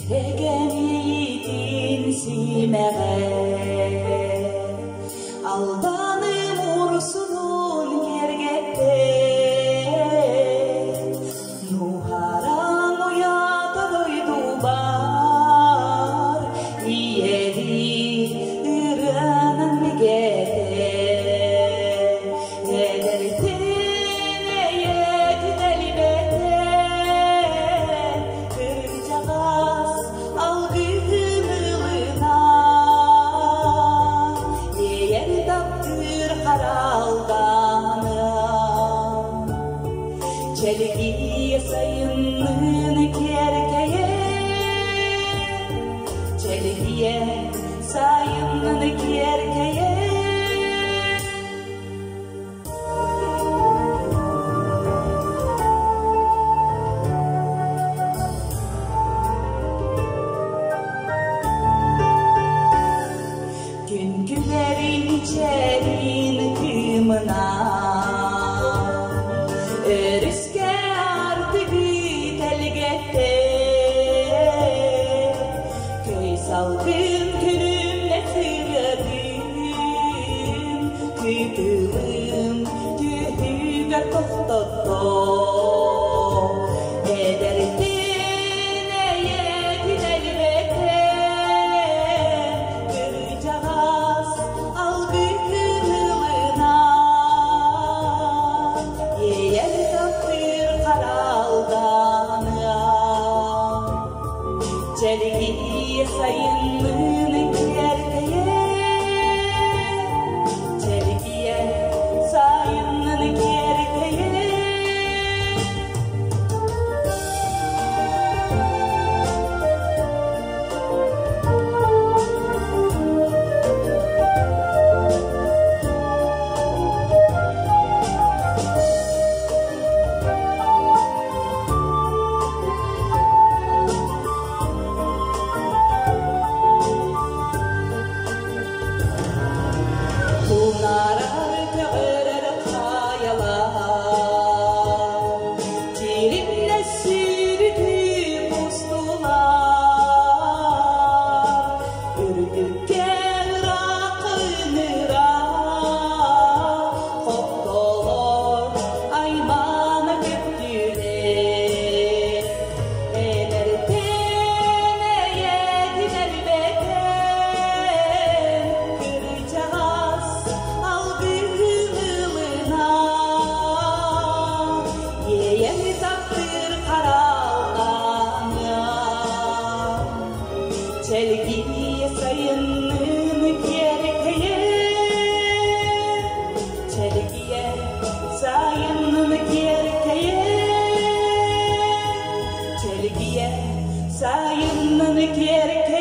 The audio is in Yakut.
Эгэм иэйиитин симэҕэ Алданым урсунун киэргэттэ Нуһараҥ уйата дойдубар Ийэбит ырыанан бигэтэ Эдэртэн эйэтин элбэтэн Кырдьаҕас алгыһын ылынан Иэйэн таптыыр харалданым Чэлгийэ сайынныын киэркэйэ Чэлгийэ сайынныын киэркэйэ Күн күлэрин чэрин кыымынан Өрүскэ артыгы тэлгэттэ Көй салгын күлүмнэ сырыатын Кытылым түһүгэр тохтотто Эдэртэн эйэтин элбэтэ Кырдьаҕас алгыһын ылынан Иэйэр таптыыр харалданыа Чэлгийэ сайынныын киэркэйэ Чэлгийэ сайынныын киэркэйэ Тунаарар көҕөрөр хайалаах, Тиримнэ сүүрүтүү кустулар, Үрдүккэ ыраахын ыраах, Хотолор аймана көптүлэр. Эдэртэн эйэтин элбэтэн, Кырдьаҕас алгыһын ылынан, Иэйэн таптыыр харалланыа. Чэлгийэ сайынныын киэркэйэ, Чэлгийэ сайынныын киэркэйэ, Чэлгийэ сайынныын киэркэйэ.